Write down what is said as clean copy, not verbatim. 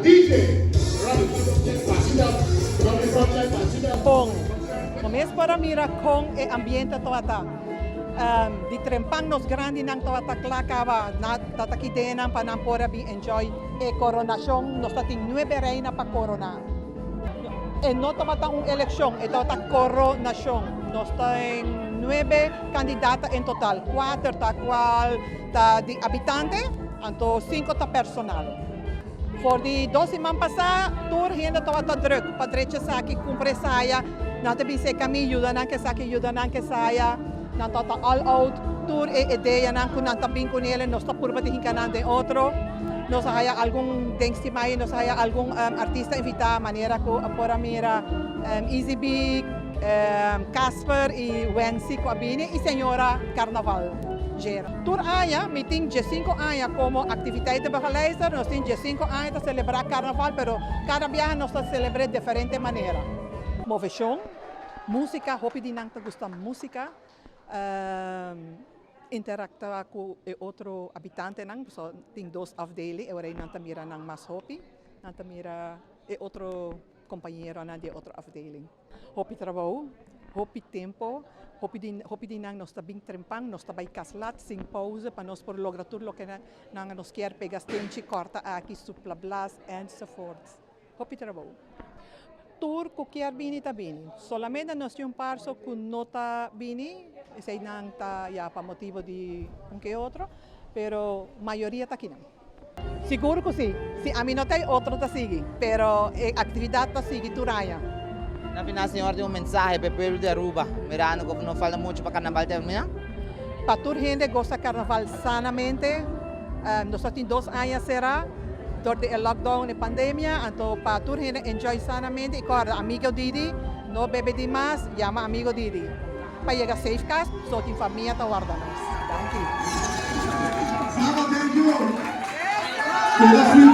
DJ, pass it up, drop it front line, pass it up. Bon, bo mes por a mira con e ambiente tabata. Di trempan nos grandinan tabata cla caba na tata ki denan pa nan por a bin enjoy e coronacion. Nos ta tin nuebe reina pa corona. E no tabata un eleccion, e tabata coronacion. Nos tin nuebe candidata en total, cuater ta cual ta di habitante, anto cinco ta personal. For di dos siman pasá tur hende tabata drùk pa drecha esaki, kumpra esaya. Nan ta bisa e kami yuda nan ku esaki, yuda nan ku esaya. Nan tabata all out. Tur e ideanan ku nan ta bin kuné, nos ta purba di hinka nan den otro. Nos a haya algun den stimai, nos a haya algun artista invitá manera ku por a mira Easy B, Casper i Wency ku a bini i señora Carnaval Gera. Tur aña, mi tin diesinco aña como activiteitenbegeleider, nos tin diesinco aña ta celebra Carnaval, pero cada biaha nos ta celebr'e diferente manera. Movecion, musica, hopi di nan ta gusta musica, interactua cu e otro habitantenan, pasobra tin dos afdeling, e ora ei nan ta mira nan mas hopi, nan ta mira e otro compañeronan di e otro afdeling. Hopi trabou, hopi tempo, hopi di hopi di nan nos ta bin trempan, nos ta bai kas lat sin pauze pa nos por logra tur loke nan nos kier pega stenchi, kòrta aki, supla blas enzovoorts. Hopi trabou. Tur ku kier bini ta bini. Solamente nos tin un par so ku no ta bini, esei nan ta ya pa motibo di un ke otro, pero mayoria ta kinan. Sigur cu si. Si ami no ta e otro ta sigui, pero e actividad ta sigui tur aña. Na final señor tin un mensahe pa e pueblo di Aruba, mirando cu no falta mucho pa carnaval termina? Pa tur hende gosa carnaval sanamente. Nos ta tin dos aña cera door di e lockdown e pandemia, anto pa tur hende enjoy sanamente y corda amigo Didi no bebe di mas, yama amigo Didi. Pa yega safe cas, so tin famia ta warda nos. Danki. Saba thank you. Keda sweet.